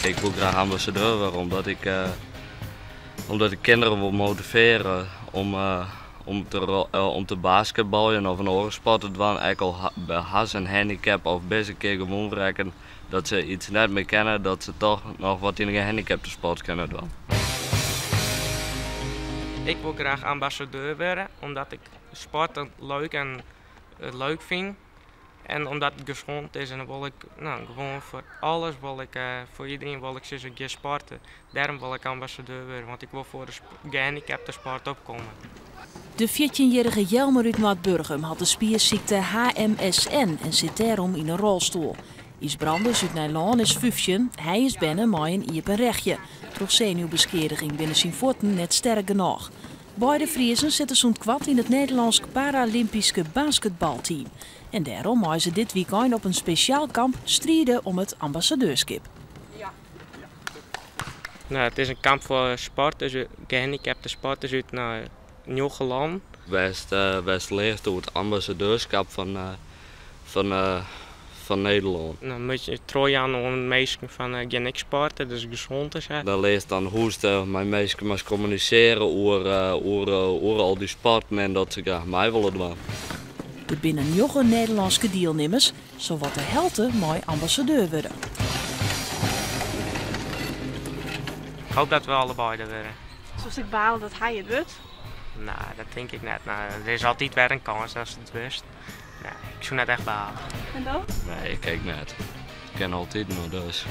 Ik wol graach ambassadeur wurde omdat ik, omdat ik kinderen wol motivearje om, om te, om te basketbaljen of in oare sport te dwaan, ek al ha se in handicap of binne se in kear gewoan rekke dat se iets net mear kinne, dat se toch noch wat yn de gehandicaptesport kinne dwaan. Ik wol graach ambassadeur wurde, omdat ik sporten leuk en leuk fyn. En omdat it gezond is en dan wol ik, no, gewoan foar alles wol ik, foar iedereen wol ik sizze, gean sporte. Dêrom wol ik ambassadeur wurde, want ik wol foar de gehandicapte sport opkomme. De 14-jierrige Jelmer út Noardburgum hat de spiersykte HMSN en sit dêrom yn in rolstoel. Ysbrandus út Nijlân is 15. Hy is berne mei in iepen rechje. Troch senuwbeskeadiging binne syn fuotten net sterk genôch. Beide Friezen sitte sûnt koart yn it Nederlânsk Paralympyske basketbalteam. En dêrom meie se dit wykein op in spesjaal kamp stride om it ambassadeurskip. No, it is in kamp foar sporters, gehandicapte sporters út njoggen lannen. Wêr'tst learst oer it ambassadeurskap fan Nederlân. Dan moat je trochjaan oan minsken fan gean ek sporte, dat is gezond en sa. Dan learst dan hoe'tst mei minsken moatst kommunisearje oer al dy sporten en dat se graach mei wolle dwaan. Der binne njoggen Nederlânske dielnimmers, sawat de helte mei ambassadeur wurde. Ik hoop dat we allebeide wurde. Soest ek bale dat hy it wurdt? No, dat tink ik net. No, der is altyd wer in kâns datst it wurdst. Nee, ik soe net echt bale. En do? Nee, ik ek net. Kin altyd noch, dus.